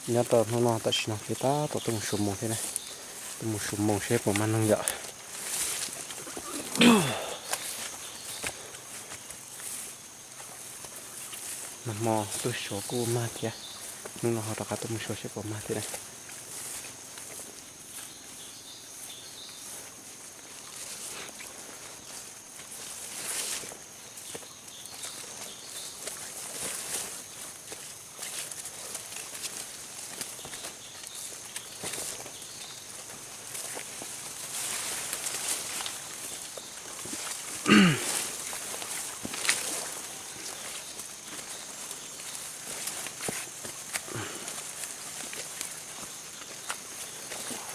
Nyob rau hnub no tam sim no peb tab tom tuaj mus suav moos thiab na. Tuaj mus suav moos seb puas mag noog yom. Nag hmo tuaj suav kuj mag thiab, hnub no ho rov qab tuaj mus suav seb puas mag thiab na.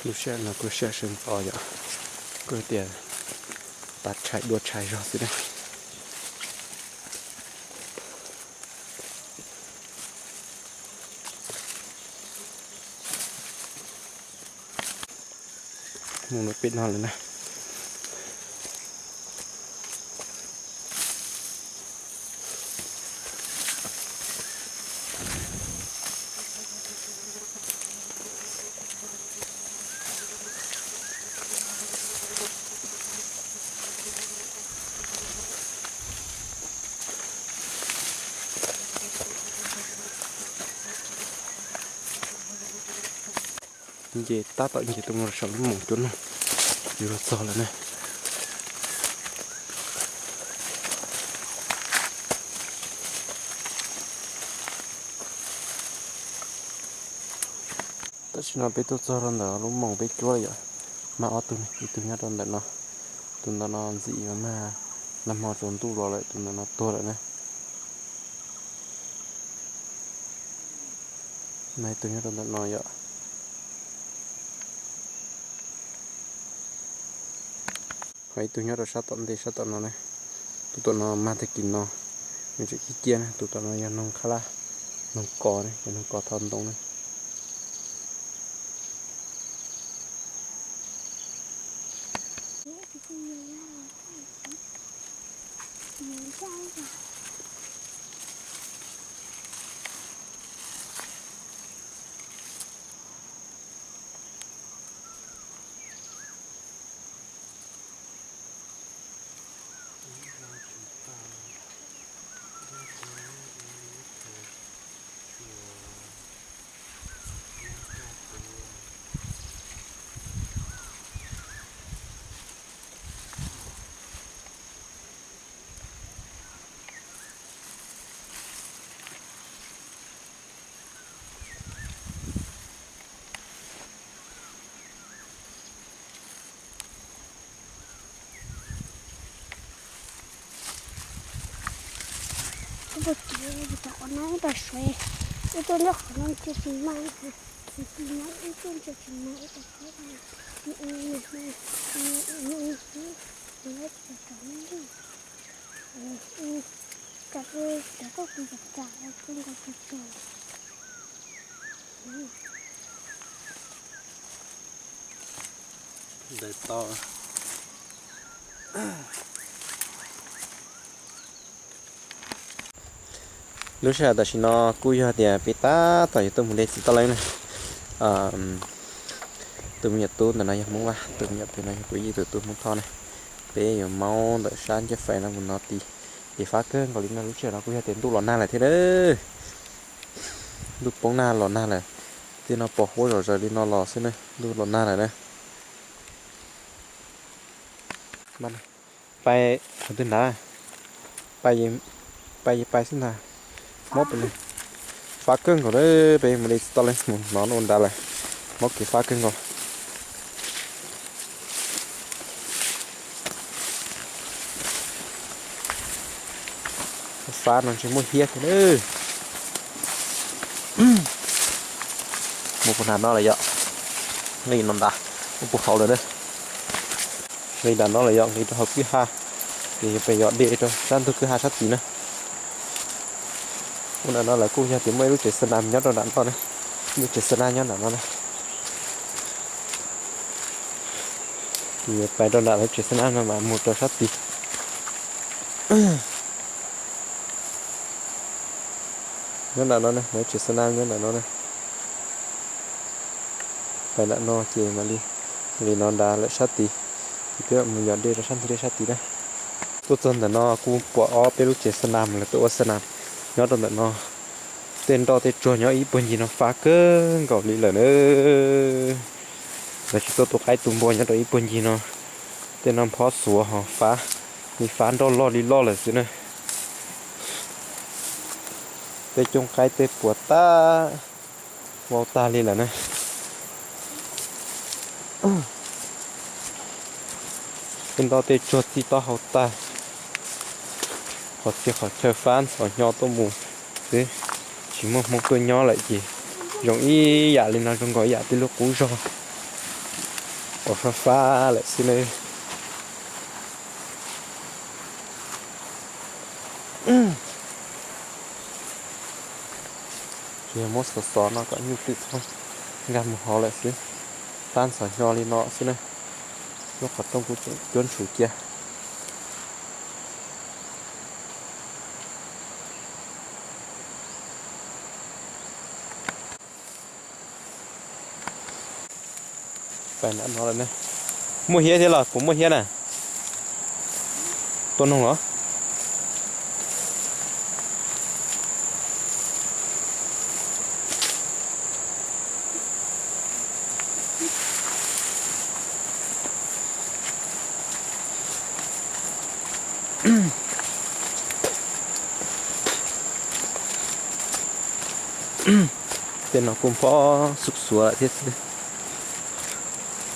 Lub sij hawm no kuj sij hawm sawv ntxov yom, kuj tias tav tshais dua tshais zog xwb na. Mus lawm pem no lawm na. Nce tab tom nce tuaj mus rau saum lub moos cuab noog, yuav luag txog lawm na. Tam sim no peb tuaj txog rau ntawm lub moos peb cuab lawm yom. Mag ob tug, ib tug nyob rau ntawm no, tus ntawm no ntxim yuav mag, nag hmo tsaus ntuj los lawm, tus ntawm no tuag lawm na. Nag ib tug nyob rau ntawm no yom. Ho ib tug nyob rau sab tom ntej sab tom no ne. Tus tom no mag tag kis no, nws tseem ciaj ciaj ne. Tus tom no yog noog khab laj, noog kos ne, yog noog kos thau ntoo ne. Ib tug nyob qhov no ntsia tsis mag, ib tug ntsia tsis mag, ib tug ntsia tsis mag, ib tug Lub sij hawm tam sim no kuj yog tias peb tab tom yuav tuaj mus de txiv toj leeb na. Tus me nyuam tub ntawm no yog Hmoob Vaj, tus me nyuam pem no yog kuv yij tus tub Hmoob Thoj na. Peb yuav maub ntawm sab nciab fais no mus no tid, ces fab kawg nkaus li no. Lub sij hawm no kuj yog tias ntuj los nag lawm thiab na. Ntuj poob nag los nag lawm, tej no pos huab zom zaws li no los xwb na, ntuj los nag lawm na. Pais qhov twg nrad? Pais, pais, pais xwb ntag. Mob pes, fab kawg nkaus lawm, peb mus de txiv toj leeb mus hnov ua nrad lawm. Mob kev fab kawg nkaus. Fab no ntshe muaj hiab thiab na. Mus puag nram no lawm yom. Nqis no nrad, mus puag hauv lawm na. Nqis nram no lawm yom, nqis rau hauv kwj ha, ces yuav pem yos de rau sab ntug kwj ha sab tid na. Ua nram no lawm kuj yog tias muaj ib lub tsev xa nas nyob rau nram no na. Lub tsev xa nas nyob nram no na. Ces yuav pais rau nram lub tsev xa nas no mas mus rau sab tid. Nyob nram no na, lawv tsev xa nas nyob nram no na. Ntawm no ces mam li, li no nrad lawm sab tid, ces peb mam mus yos dej rau sab nthwv dej sab tid na. Tuaj txog ntawm no kuj pom ob peb lub tsev xa nas mus lawv tuaj ua xa nas nyob rau ntawm no. Tej nroj tej tsuag nyob ib puag ncig no fab kawg nkaus li lawm na. Lawv tsis tuaj tu qaib tu npua nyob rau ib puag ncig no. Tej no phob xuav ho fab, li fab nroj loj li loj lawm xwb na. Tej cooj qaib tej puas tag, vau tag li lawm na. Tej nroj tej tsuag txij taub hau tag, qhov txhia qhov chaw fab ntxhov hnyo tuaj mus xwb. Tsis muaj Hmoob tuaj nyob lawm ces zoo ib yam li no, zoo nkaus ib yam tej lub qub zog uas fab fab lawm xwb na. Tsuas yog muab xov xov no kom nyuj twm txhob nkag mus hauv lawm xwb. Fab ntxhov hnyo li no xwb na. Lub qhov rooj kuj tseem cuab ntshus cia. Muaj hiab thiab los puas muaj hiab na? Tua noog los? Tej no kuj phob xuv xuav lawm thiab xwb.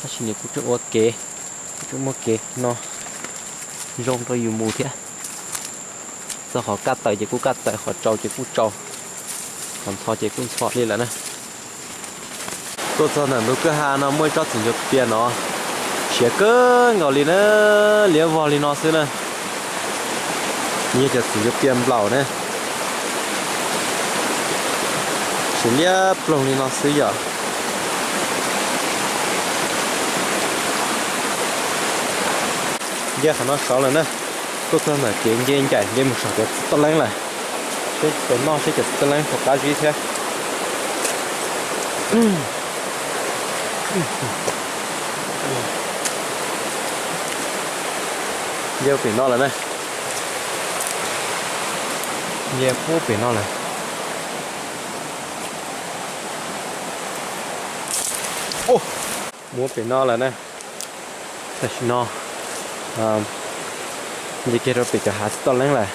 Tab sis nws kuj tseem ua kev, kuj tseem muaj kev no zoo rau yus mus thiab. Txog qhov kaj tawm ces kuj kaj tawm, qhov tsaus ces kuj tsaus, qhov ntxhov ces kuj ntxhov li lawm na. Tuaj txog ntawm ntug kwj ha no muaj ib tsob txiv ncuav pias no, siav kawg nkaus li na, liab vog li no xwb na. Yog cov txiv ncuav pias nplaum ne, siav liab ploog li no xwb yom. Nce qhov no saud lawm na, tuaj txog ntawm kev nce ncaim nce mus saum cov txiv toj leeb lawm. Seb tus noj seb cov txiv toj leeb puas qab zib thiab. Nce pem no lawm na. Nce puag pem no lawm. Mus pem no lawm na. Tam sim no nce kiag rau pem cov hav txiv toj leeb lawm.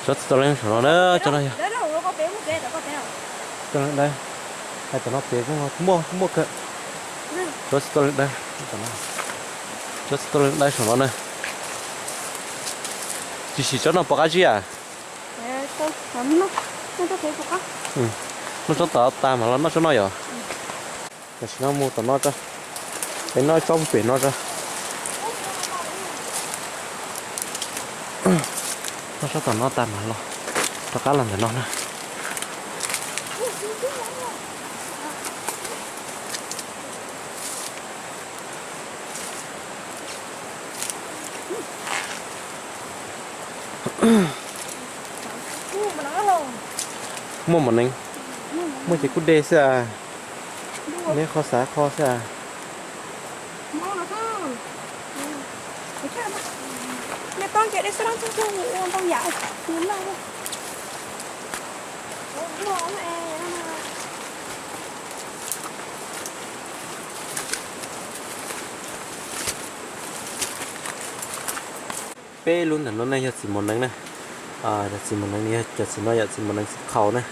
Tsob txiv toj leeb saum no na, cov no yog toj leeb dawb, hais tom no pem kuj muaj muaj kawg. Tsob txiv toj leeb dawb, tsob txiv toj leeb dawb saum no na. Tsis sim tsob no puas qab zib a? Noj tsob tom tag mas los noj tsob no yom. Tam sim no mus tom no tso, peb noj tsob pem no tso. Noj tsob tom no tag mas los rov qab los ntawm no na. Muaj mov neev, muaj ces kuj de xwb as. Neb qho xav qho xwb as. Peb lub ntawm no ne yog txiv mos neev na. Cov txiv mos neev yog cov txiv no yom, txiv mos neev txiv qhaus na.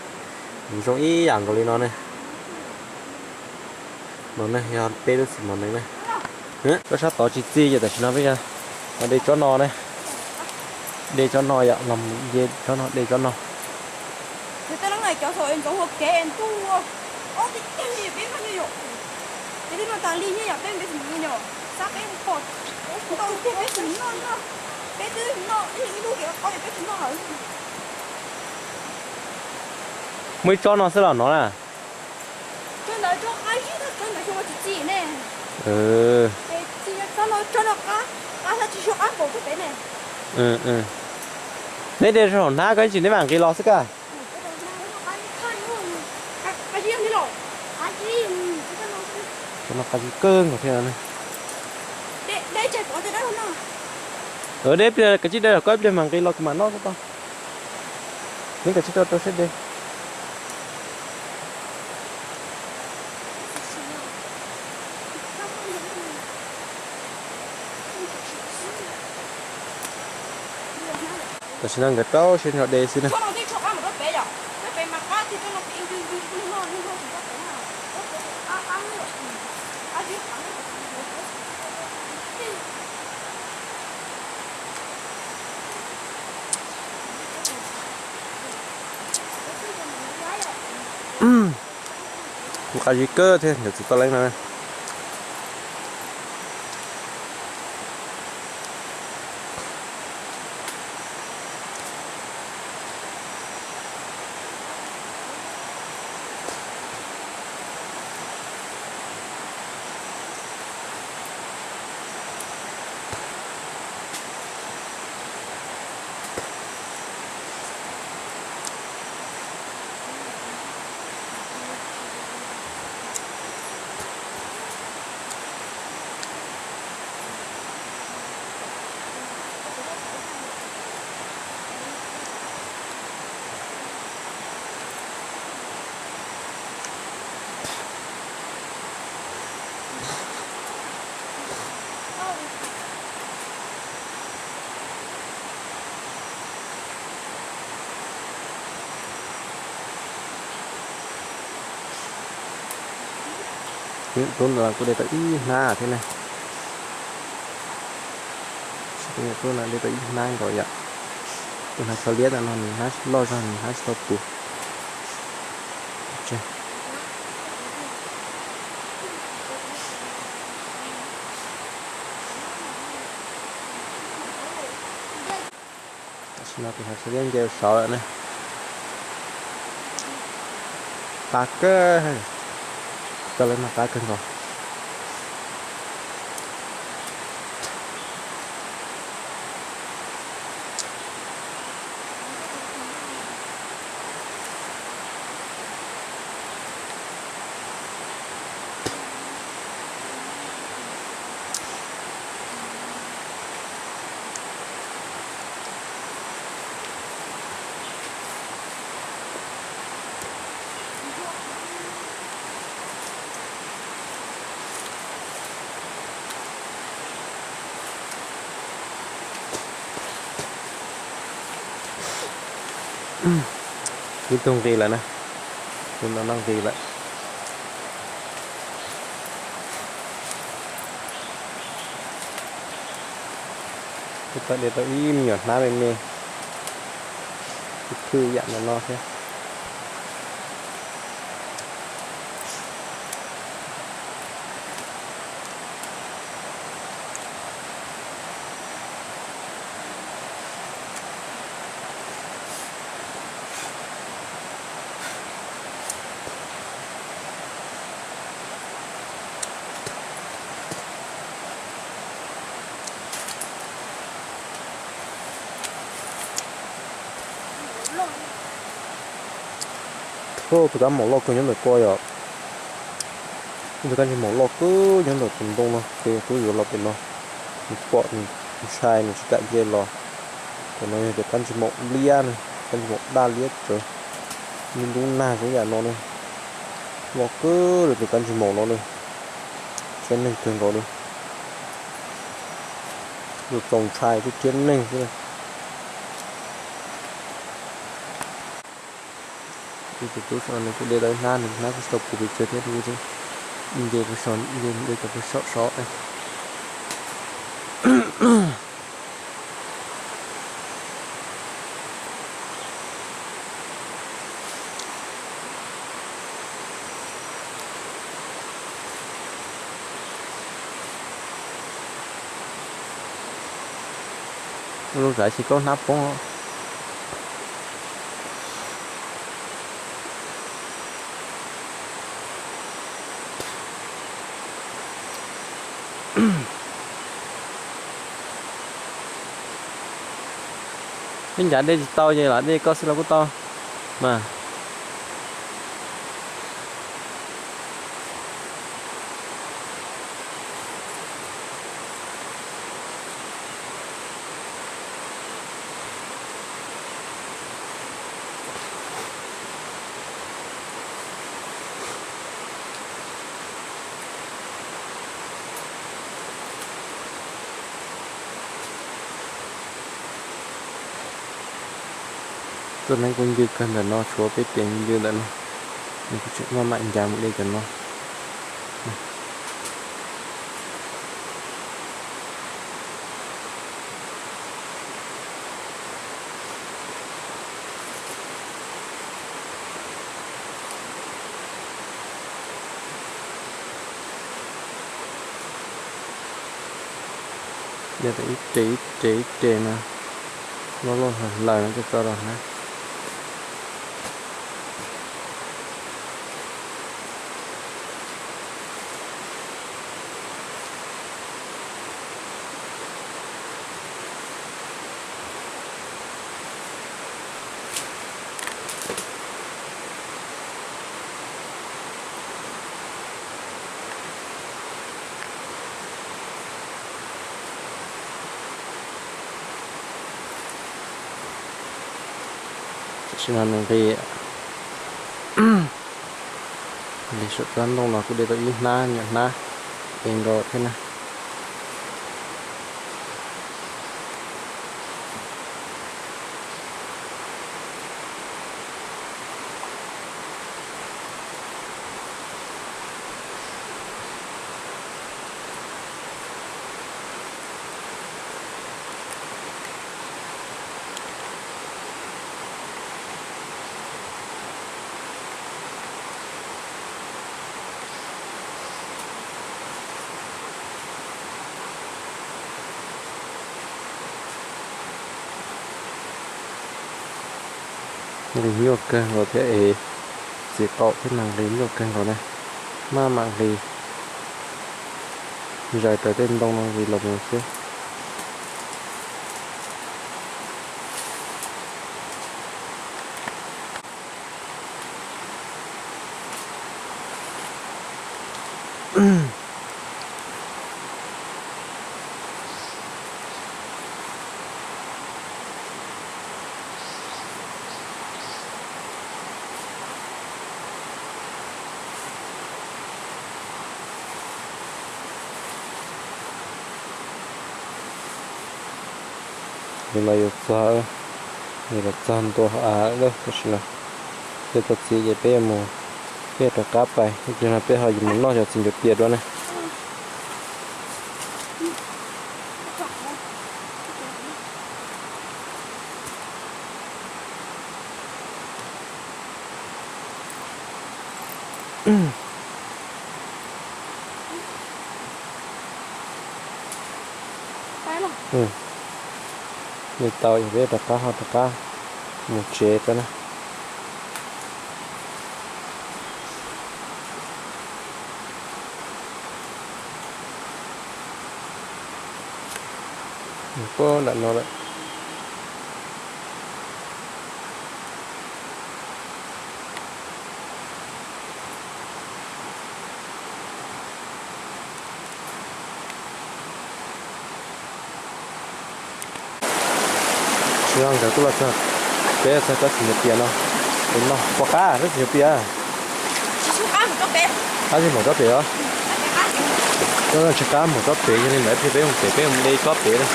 Nws zoo ib yam nkaus li no ne. No ne yog peb lub txiv mos neev na. Lub sab tod tsis txi ces tam sim no peb yog de tsob no ne. De tsob no yom, los de tsob no, de tsob no. Muaj ib tsob no xwb los no na. Neb de rau hauv hnab ko tsis neb mam nqis los xwb kaj. Tsob no qab zib kawg nkaus thiab. Deb pliag kav tsij de los koj ib pliag mam nqis los kuv mam noj xwb tau. Neb kav tsij rau rau siab de. Tam sim no nkawd rau siab nrog de xwb na. Kuv qab zib kawg thiab ntawm txiv toj leeb no. Tus no kuj de tau ib hnab thiab ne. Tus no de tau ib hnab nkaus yom. Tus hnab tsho liab no nws hnab loj zog nws hnab tsis tau puv. Tam sim no tus hnab tsho liab nce saud lawm na. Qab kawg, tau lawv mas qab kawg nkaus. Ib tug nqis lawm na, tus no nqis lawm. Twb tau de tau ib me nyuam hnab me me, ib thwj yam no no thiab. Tus kab maum loj kawg nyob ntawm ko yom. Tus kab ntsej maum loj kawg nyob ntawm tus ntoo no ces kuv yuav los pem no. Nws pom nws ntshai nws tsis kam nce los. Cov no yog cov kab ntsej maum liab na, kab ntsej maum daj liab tsawv. Lub lub nag zoo yam no na. Loj kawg li tus kab ntsej maum no na. Thiab neeg kawg nkaus li. Txaus ntshai thiab thiab neeg xwb. Tus tub saum no nws kuj de tau ib hnab, nws hnab kuj tsis tau puv pes tsawg thiab, nws nce puag saum, nce de tau puag saum sov. Lub zais tsis kaub hnab poob. Peb ncav dej tsis tau ces lam dej koj xwb los kuj tau mas. Tuaj neeb kuj ncw kawg ntawm no, tshuav peb tes ncw ntawm no, nws kuj tseem maj mam ncav mus dej cov no. Yog ib res ib res ib res no, loj loj hlaws hlaws no coj tso rau na. Tam sim no nws nqis, nqis saum tsob ntoo no kuj de tau ib hnab nyuam hnab, es nkaus thiab na. Nqis nyuaj kawg nkaus thiab es, txiv qaum thiab mas nqis nyuaj kawg nkaus na, maj mam nqis, zais raws tej ntoo no nqis los mus xwb. Yus los yus txog, yus los txog ntua av lawm tam sim no. Peb txog txiv ces peb yuav mus, peb yuav rov qab pais, ib pliag no peb ho yuav mus noj cov txiv ncuav pias dua ne. Nws tau yog peb rov qab ho rov qab mus tsev tau na. Puag nram no lawm. Tsis no nkawd kuj los txog, peb txog tsob txiv ncuav pias no, peb noj pom qab tsob txiv ncuav pias. Qab tsis npaum tsob pem os. Tsis qab npaum tsob pem, yog li ntawd peb mus pem, peb mus de tsob pem na,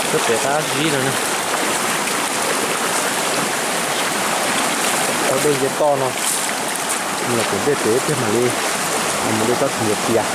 tsob pem qab zib no na. Tau dej nce toj no, los pem dej pem thiaj mam li mus de tsob txiv ncuav pias.